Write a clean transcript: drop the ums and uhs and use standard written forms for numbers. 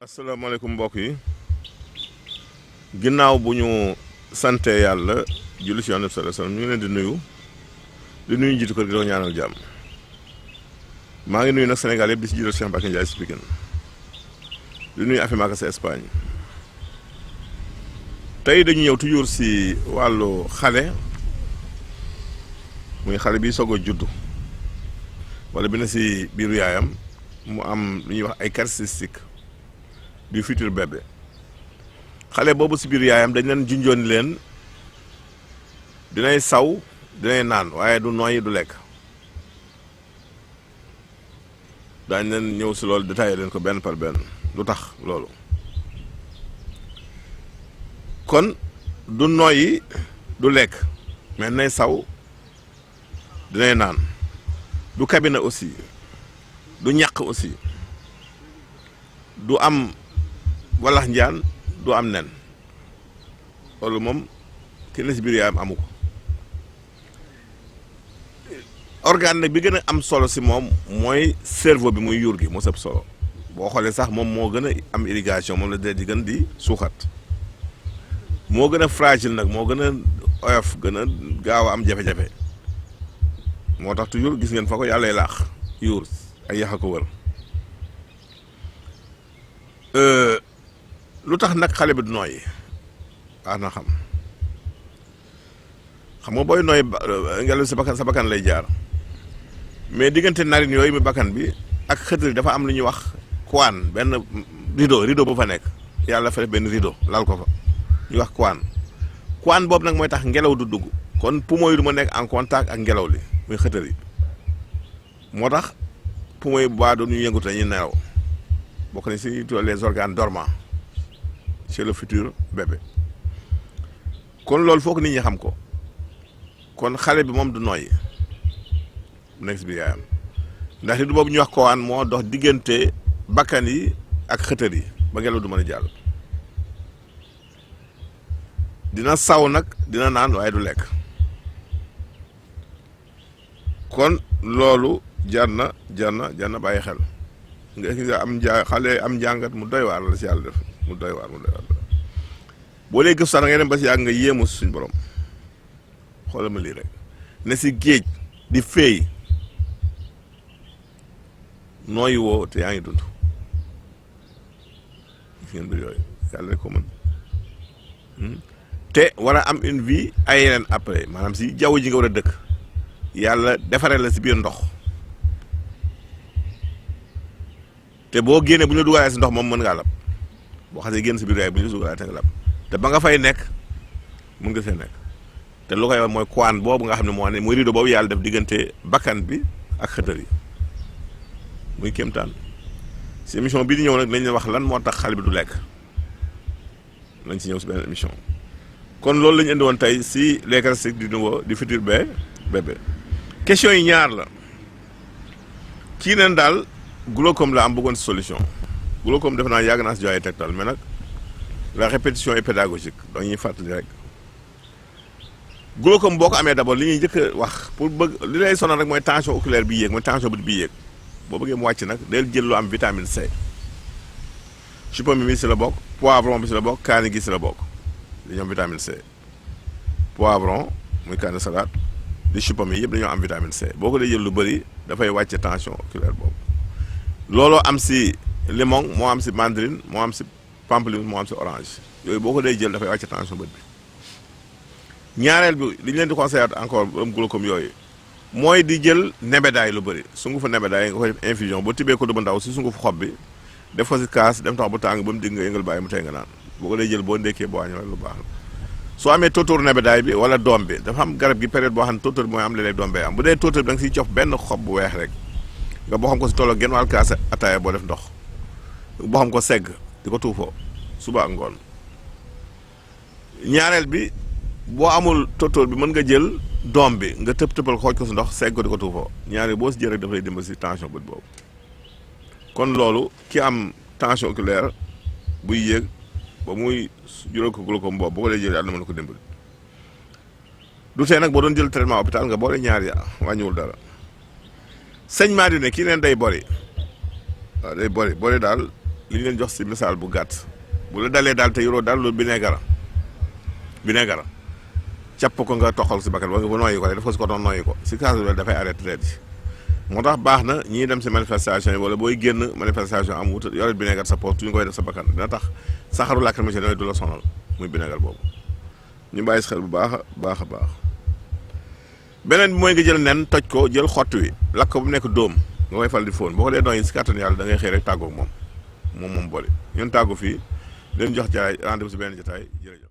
asalaamaaleykum mbokk yi ginnaaw bu ñu sante yàlla julli ci Yonent bi sallallahu alayhi wasallam ñu ngi leen di nuyu njiitu kër gi doo ñaanal jàmm maa ngi nuyu nag Sénégal yëpp di ci jiital Cheikh Mbacke Ndiaye si Pikine di nuyu Afimaka sa Espagne tey dañu ñëw toujours si wàllu xale muy xale bi soog a juddu wala bi na si biiru yaayam mu am lu ñuy wax ay caractéristiques du futur bébé xale boobu si biir yaayam dañ leen junjoon leen dinay saw dinay naan waaye du nooyi du lekk daañ leen ñëw si loolu détaillé leen ko benn par benn lu tax loolu kon du nooyi du lekk mais dinay saw dinay naan du cabine aussi du ñàq aussi du am walax njaan du am nen loolu moom ki ne si biir yaayam amu ko organe nag bi gën a am solo si moom mooy cerveau bi muy yuur gi moo sëpp solo boo xoolee sax moom moo gën a am irrigation moom la dee di gën di suuxat moo gën a fragile nag moo gën a oyof gën a gaaw a am jafe-jafe moo tax toujours gis ngeen fa ko yàllay laax yuur ay yax a ko wër lu tax nag xale bi du nooyi na xam nga booy nooy ngelaw si bakkan sa bakkan lay jaar mais diggante narine yooyu mi bakkan bi ak xëtëri dafa am lu ñuy wax kuwaan benn rideau bu fa nekk yàlla fa def benn rideau lal ko fa ñuy wax kuwaan boobu nag mooy tax ngelaw du dugg kon poumon yi du ma nekk en contact ak ngelaw li muy xëtëri moo tax poumon yi bu baax doon ñu yëngu te ñu nelaw bokk na si les organes dormants chez le futur bébé kon loolu foog nit ñi xam ko kon xale bi moom du nooy bu nekk si biir yaayam ndax li du boobu ñuy wax kowaan moo dox diggante bakkan yi ak xëtër yi ba ngelaw du mën a jàll dina saw nag dina naan waaye du lekk kon loolu jar na bàyyi xel nga gis am xale am njàngat mu doy waar la si yàlla def mu doy waar boo dee gëstu sax ngay dem ba si yàgg nga yéemu si suñ borom xoolal ma lii rek ne si géej di féey nooyi woo te yaa ngi dund gis ngeen mbir yooyu yàlla rek ko mën te war a am une vie aérienne après maanaam si jaww ji nga war a dëkk yàlla defaree la si biir ndox te boo génnee bu ñu la dugalee si ndox moom mën ngaa lab boo xasee génn si biir yaay bu ñu la dugalee te nga lab te ba nga fay nekk mën nga fee nekk te lu koy wax mooy kuwaan boobu nga xam ne moo ne muy rideau boobu yàlla def diggante bakkan bi ak xëtër yi muy kéemtaan si émission bii di ñëw nag nañ leen wax lan moo tax xale bi du lekk nañ si ñëw si beneen émission kon loolu la ñu indi woon tey si les caractéristiques du nouveau du futur bébé question yi ñaar la kii neen daal glaucome la am bëggoon si solution glaucome def naa yàgg naa si joxe tegtal mais nag la répétition est pédagogique donc ñuy fàttali rek glaucome boo ko amee d'abord li ñuy njëkk a wax pour bëgg li lay sonal rek mooy tension oculaire bi yéeg mooy tension bët bi yéeg boo bëggee mu wàcc nag del jël lu am vitamine C chou-pommé bi si la bokk poivron bi si la bokk kaani gi si la bokk dañoo am vitamine C poivron muy kaani salade di chou-pommé yëpp dañoo am vitamine C boo ko dee jël lu bëri dafay wàcce tension oculaire boobu looloo am si limon moo am si mandarine moo am si pamplemousse moo am si orange yooyu boo ko dee jël dafay wàcce tension bët bi ñaareel bi li ñu leen di conseillé encore am glaucome yooyu mooy di jël nebedaay lu bëri sungufu nebedaay nga koy def infusion boo tibbee ko du ba ndaw si sungufu xob bi def ko si kaas dem tax bu tàng ba mu digg nga yëngal bàyyi mu tey nga naan boo ko dee jël boo ndekkee boo añoo lu baax la soo amee tóotóor nebedaay bi wala doom bi dafa am garab gi période boo xam ne tóotóor bi mooy am léeg-léeg doom bee am bu dee tóotóor bi da nga siy cof benn xob bu weex rek nga boo xam ko si tolloo genn wàll kaas ataaya boo def ndox boo xam ko segg di ko tuufoo suba ak ngoon ñaareel bi boo amul tóotóor bi mën nga jël doom bi nga tëbal xooj ko si ndox segg ko di ko tuufoo ñaareel boo si jël rek daf lay dimbali si tension bët boobu kon loolu ki am tension oculaire buy yéeg ba muy jural ko glaucome boobu boo ko dee jël yàlla na mën ko dimbali du tee nag boo doon jël traitement hôpital nga boole ñaar ya wàññiwul dara sëñ Madi ne kii neen day bori waaw day bori daal li ñu leen jox si misaal bu gàtt bu la dalee daal te yoroo daal loolu vinaigre capp ko nga toxal si bakkan ba nga nooyi ko rek def ko si ko doon nooyi ko si kaas bi dafay arrêté traite yi moo tax baax na ñii dem si manifestation yi wala booy génn manifestation am wut yore vinaigre sa poche tuñu koy def sa bakkan dina tax saxaru lacrymogène yooyu du la sonal muy vinaigre boobu ñu bàyyi si xel bu baax a baax. beneen bi mooy nga jël nen toj ko jël xott wi lakk ko bu mu nekk dóom nga koy fal di fóon boo ko dee nooyi si kàttan yàlla da ngay xëy rek tàggoog moom boole ñun tàggu fii leen jox jaay rendez-vous si benn jotaay jërëjëf